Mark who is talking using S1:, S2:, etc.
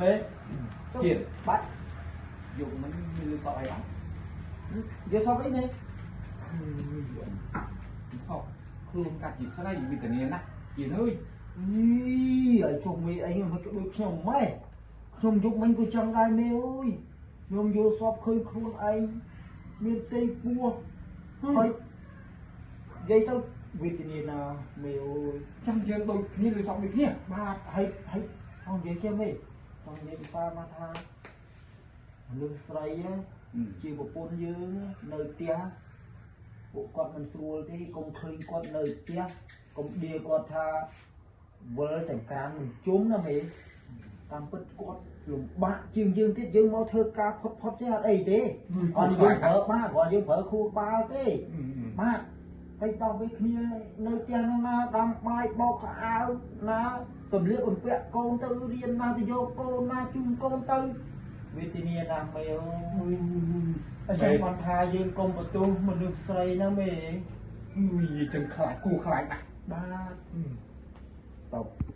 S1: មេ
S2: ជាតិ
S1: បាត់
S2: យកមិនមានលឺសក់អីអត់
S1: យកសពអីមេ
S2: សក់ខ្លួនកាច់ជាស្រីវិធានាណាជាតិអើយ
S1: អីឲ្យជុំមេអីមិនដូចខ្ញុំម៉េះខ្ញុំយប់មិញក៏ចង់ដែរមេអើយខ្ញុំយល់សពឃើញខ្លួនឯងមានផ្ទៃពោះហើយនិយាយទៅវេទនាណាមេអើយ
S2: ចាំយើងដូចគ្នាលឺសក់ដូចគ្នា
S1: បាទហើយហើយចង់និយាយចេះមេចង់និយាយភាសាមកថាមនុស្សស្រីជាប្រពន្ធយើងនៅផ្ទះពួកគាត់មិនស្រួលទេកុំឃើញគាត់នៅផ្ទះកុំដៀគាត់ថាវិលចង្ក្រានមិនជុំណាមេតាមពិតគាត់លំបាកជាងយើងទៀតយើងមកធ្វើការផុតផុតចេះអត់អីទេគាត់យើងប្រើបាទគាត់យើងប្រើខួរក្បាលទេបាទហើយដល់ពេលគ្នានៅផ្ទះនោះណាដាំបាយបោកខោអាវណាសម្លៀកបំពាក់កូនទៅរៀនណាទៅយកកូនណាជូនកូនទៅវេទនាណាស់មេអើយអញ្ចឹងគាត់ថាយើងកុំបន្ទោសមនុស្សស្រីណាមេ
S2: យចឹងខ្លាចគួរខ្លាចណាស់
S1: បាទតប